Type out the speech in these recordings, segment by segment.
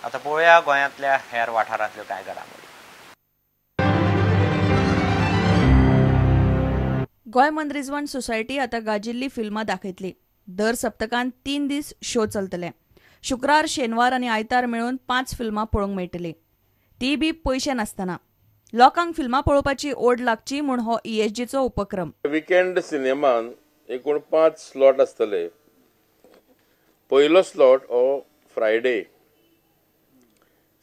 आतां पळोवया गोंयांतल्या हेर वाठारांतल्यो कांय घडामोडी. गोंय मनरिजवण सोसायटी आतां गाजिल्ली फिल्मां दाखयतली. दर सप्तकान 3 दीस शो चलतले. शुक्रार, शेनवार आनी आयतार मेळून 5 फिल्मां पळोवंक मेळटली, ती बी पयशे नासतना. लोकांक फिल्मां पळोवपाची ओड लागची म्हूण हो ESGचो उपक्रम. विकेंड सिनेमान एकूण 5 स्लॉट आसतले. पयलो स्लॉट हो फ्रायडे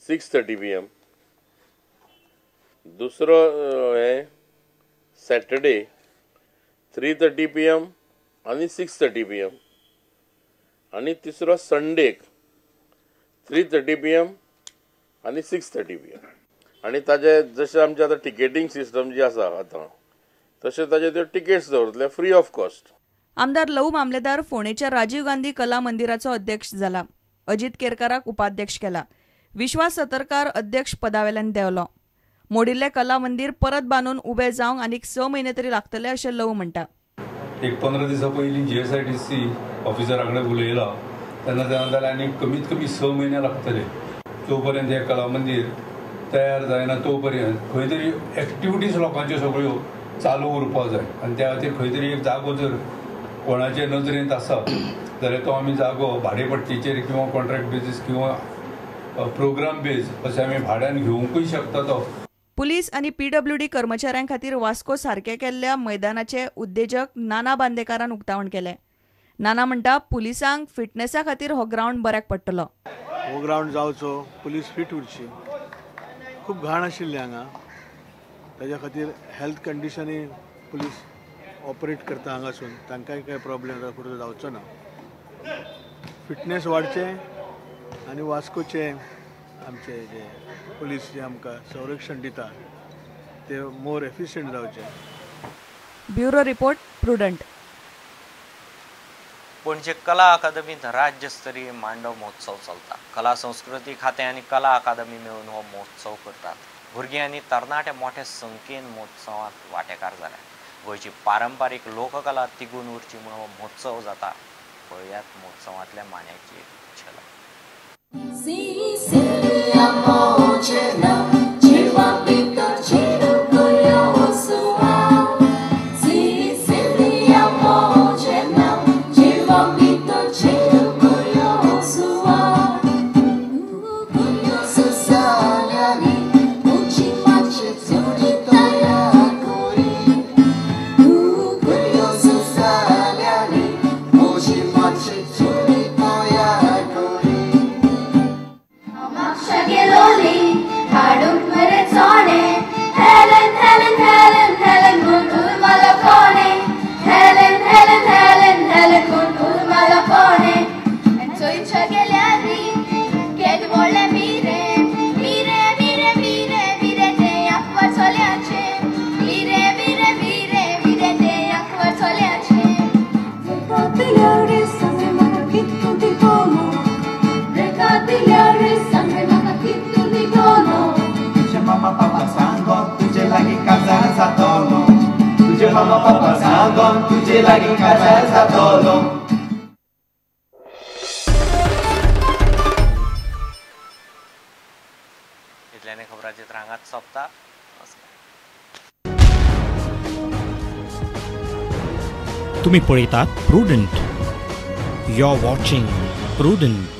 6:30 PM, दुसरो हे सॅटर्डे 3:30 PM आनी 6:30 PM, आनी तिसरो संडेक 3:30 PM आनी 6:30 PM. आनी ताजे जशें आमचें आतां टिकेटींग सिस्टम जी आसा आतां तशें ताजे त्यो टिकेट्स दवरतले फ्री ऑफ कॉस्ट. आमदार लवू मामलेदार फोंडेच्या राजीव गांधी कला मंदिराचो अध्यक्ष जाला. अजित केरकाराक उपाध्यक्ष केला. विश्वास सतरकार अध्यक्ष पदावेल्यान देंवलो. मोडिल्लें कला मंदिर परत बांदून उबें जावंक आनीक 6 म्हयने तरी लागतले अशें लवू म्हणटा. एक 15 दिसां पयलीं GSIDC ऑफिसरा कडेन उलयला तेन्ना ते म्हणटाले आनी कमीत कमी 6 म्हयने लागतले. जो पर्यंत हें कला मंदिर तयार जायना तो पर्यंत खंय तरी एक्टिविटीज लोकांच्यो सगळ्यो चालू उरपाक जाय आनी त्या खातीर खंय तरी एक जागो जर कोणाचे नजरेंत आसा जाल्यार तो आमी जागो भाडेपट्टीचेर किंवा कॉन्ट्रॅक्ट बेजीस किंवा प्रोग्राम बेज अशें आमी भाड्यान घेवंकूय शकता तो. पुलीस आनी PWD कर्मचाऱ्यां खातीर वास्को सारके केल्ल्या मैदानाचे उद्देजक नाना बांदेकारान उक्तावण केलें. नाना म्हणटा पुलिसांक फिटनेसा खातीर हो ग्रावंड बऱ्याक पडटलो. हो ग्रावंड जावचो, पुलीस फिट उरची. खूब घाण आशिल्ली हांगा, ताज्या खातीर हेल्थ कंडिशनूय पुलीस ऑपरेट करता हांगासून, तांकांय कांय प्रॉब्लेम फुडें जावचो ना. फिटनेस वाडचें आनी वास्कोचे आमचे जे पुलीस जे आमकां संरक्षण दिता ते मोर एफिशियंट जावचे. Bureau report, Prudent. Panaji कला अकादमींत राज्यस्तरीय मांडव महोत्सव चलता. कला संस्कृती खातें आनी कला अकादमी मेळून हो महोत्सव करतात. भुरगीं आनी तरणाटे मोठे संख्येन महोत्सवांत वांटेकार जाल्या. गोंयची पारंपारीक लोककला तिगून उरची म्हूण हो महोत्सव जाता. पळयात महोत्सवांतल्या मांड्याची झलक. इतल्याने खबरांचे हांगाच सोंपता. नमस्कार. तुम्ही पळयतात Prudent. You are watching Prudent.